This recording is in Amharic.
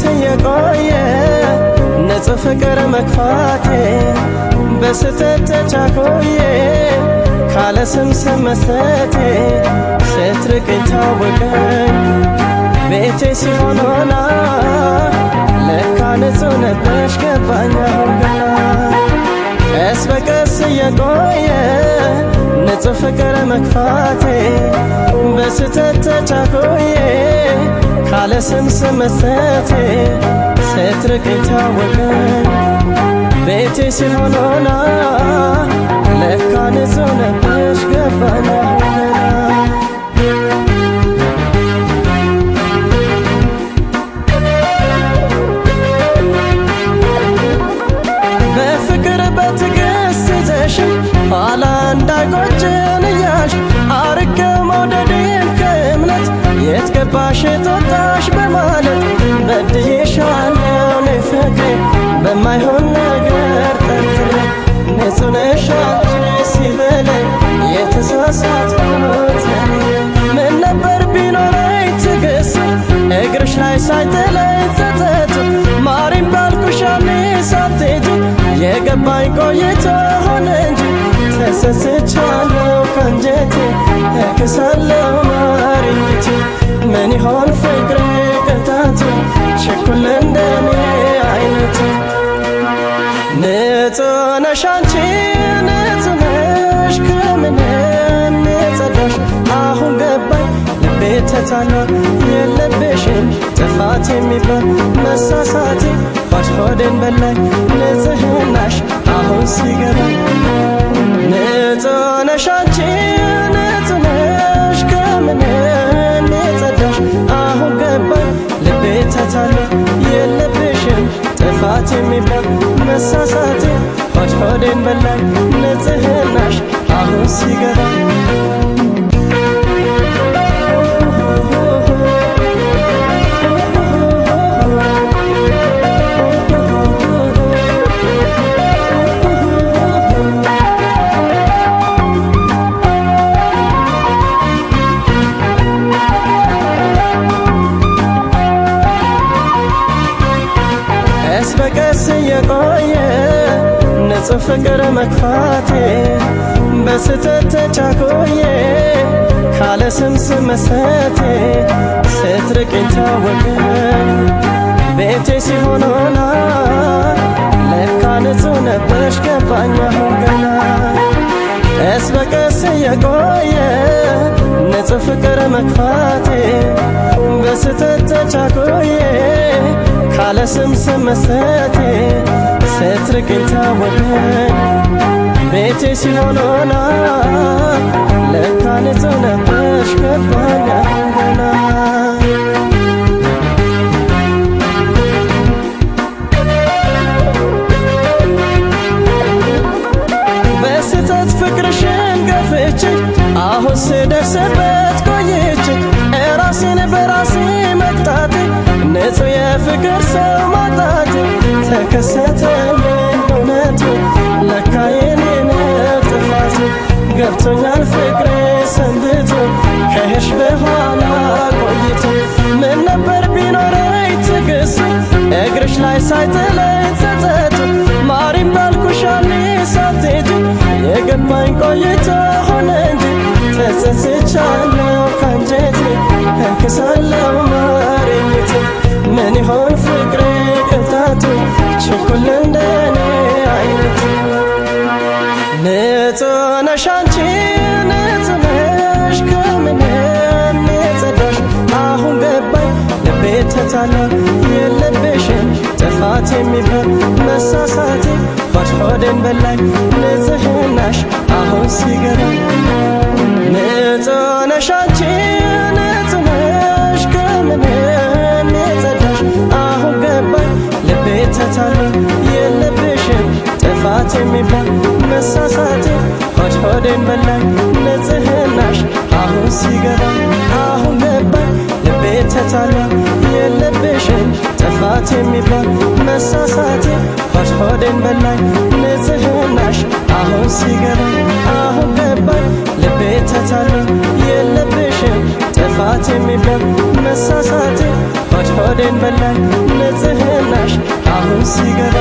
እየቆየ ንጹህ ፍቅር መግፋቴ በስተት ተቻኮዬ ካለ ስም ስም መስጠቴ ስትርቅኝ ታወቀኝ ቤቴ ሲሆን ሆና ለካ ንጹህ ነበርሽ ገባኝ አሁን ገና። ቀስ በቀስ እየቆየ ንጹህ ፍቅር መግፋቴ በስተት ተቻኮዬ ካለ ስም ስም መስጠቴ ስትርቅኝ ታወቀኝ ቤቴ ሲሆን ሆና ለካ ንጹህ ነበርሽ ገባኝ አሁን ገና። በፍቅር በትዕግስት ይዘሽ ኋላ እንዳይቆጨን እያልሽ አርቄው መውደዴን ከእምነት የት ገባሽ የት ወጣሽ በማለት በድዬሻለሁ እኔ ፍቅሬ በማይሆን ነገር ጠርጥሬ ንጹህ ነሽ አንቺ ሲበለኝ የተሳሳትኩት እኔ። ምን ነበር ቢኖረኝ ትዕግስት እግርሽ ላይ ሳይጥለኝ ጸጸቱ ማሪኝ ባልኩሽ ያኔ ሳትሄጂ የገባኝ ቆይቶ ሆነ እንጂ ተጸጽቻለሁ ከአንጀቴ እክሳለሁ ማሪኝቴ። ምን ይሆን ፍቅሬ ቅጣቱ ችኩል እንደኔ አይነቱ። ንጹህ ነሽ አንቺ ንጹህ ነሽ ከምንም የጸዳሽ አሁን ገባኝ ልቤ ተታሎ የለብሽም ጥፋት የሚባል መሳሳቴ ሆድ ሆዴን በላኝ ንጽህናሽ አሁን ሲገባኝ። ንጹህ ነሽ አንቺ ንጹህ ነሽ ከምንም የጸዳሽ አሁን ገባኝ ልቤ ተታሎ የለብሽም ጥፋት የሚባል መሳሳቴ ሆድ ሆዴን በላኝ ንጽህናሽ አሁን ሲገባኝ። ቀስ በቀስ እየቆየ ንጹህ ፍቅር መግፋቴ በስተት ተቻኮዬ ካለ ስም ስም መስጠቴ ስትርቅኝ ታወቀኝ ቤቴ ሲሆን ሆና ለካ ንጹህ ነበርሽ ገባኝ አሁን ገና። ቀስ በቀስ እየቆየ ንጹህ ፍቅር መግፋቴ በስተት ተቻኮዬ ካለ ስም ስም መስጠቴ ስትርቅኝ ታወቀኝ ቤቴ ሲሆን ሆና ለካ ንጹህ ነበርሽ ገባኝ አሁን ገና። በስተት ፍቅርሽን ገፍቼ አሁን ስደርስበት ቆይቼ ራሴን በራሴ መቅጣቴ ንጹህ የፍቅር ሰው ማጣቴ ተከሰተልኝ እውነቱ ለካ የኔ ነው ጥፋቱ ገብቶኛል ፍቅሬ ሰንብቶ ከሄድሽ በኋላ ቆይቶ ምን ነበር ቢኖረኝ ትዕግስቱ እግርሽ ላይ ሳይጥለኝ ጸጸቱ ማሪኝ ባልኩሽ ያኔ ሳትሄጂ የገባኝ ቆይቶ ሆነ እንጂ ተጸጽቻለሁ ከአንጀቴ እክሳለሁ ማሪኝቴ። ምን ይሆን ፍቅሬ ቅጣቱ ችኩል እንደኔ አይነቱ። ንጹህ ነሽ አንቺ ንጹህ ነሽ ከምንም የጸዳሽ አሁን ገባኝ ልቤ ተታሎ የለብሽም ጥፋት የሚባል መሳሳቴ ሆድ ሆዴን በላኝ ንጽህናሽ አሁን ሲገባኝ። ንጹህ ነሽ አንቺ ንጹህ ነሽ ከምንም የጸዳሽ አሁን ገባኝ ልቤ ተታሎ የለብሽም ጥፋት የሚባል መሳሳቴ ሆድ ሆዴን በላኝ ንጽህናሽ አሁን ሲገባኝ። አሁን ገባኝ ልቤ ተታሎ የለብሽም ጥፋት የሚባል መሳሳቴ ሆድ ሆዴን በላኝ ንጽህናሽ አሁን ሲገባኝ። አሁን ገባኝ ልቤ ተታሎ የለብሽም ጥፋት የሚባል መሳሳቴ ሆድ ሆዴን በላኝ ንጽህናሽ አሁን ሲገባ።